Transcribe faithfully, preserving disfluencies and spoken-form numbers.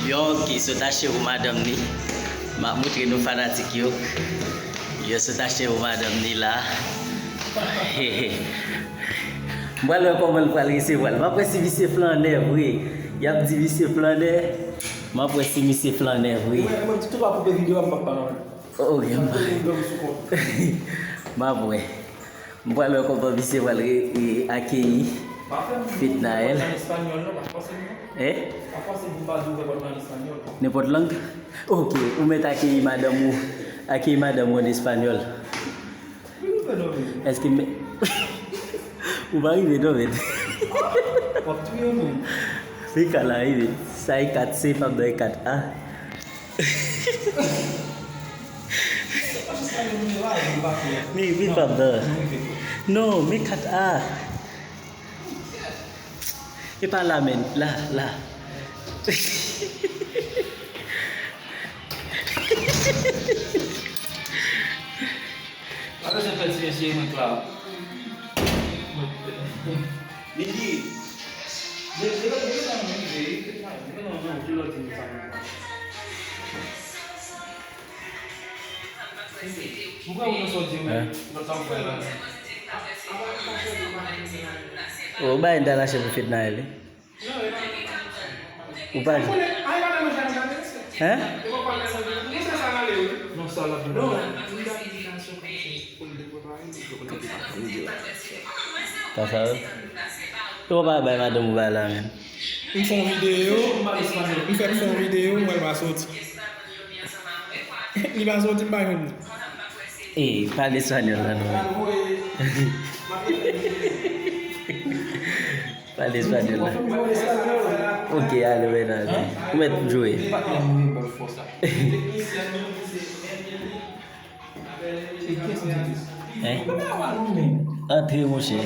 Yon ki sot achte pou madanm ni. M ap montre nou fanatik yo. Yo sot achte pou madanm ni la. M pral wè kòman l pral resevwa l. M ap wè si misye flannè vre. Y ap di misye flannè. M ap wè si misye flannè vre. Mwen, mwen, tou pa koupe videyo a, m p ap pale anyen. Ok, m pa. M ap wè. M pral wè kòman misye pral re- e- akeyi Fitnaelle. Eh? Nenpòt lang? Ok, ou mèt akeyi madanm ou, akeyi madanm ou an espanyòl. Èske m- ou pa rive non, men. Mika la rive. Sa e kat C, p ap nan e kat A. Men vin pa m nan. Non, men kat A. E pa la, men. La, la. Pa bezwen pè ti mesye, mwen kla. Niki. Hein? Ou bay n ta lache pou Fitnaelle, wi. Ou pa jwe. Hein? Sa sa ye? Yo pa bay madanm ou bay la, men. M fè yon videyo, m fè m fè yon videyo, m wè l pa soti. Li pa soti, m pa jwenn li. E, pale espanyòl la, non. Pale espanyòl la. Ok, ale, mèt ale. Ou mèt jwe. Hein? Antre, monchè.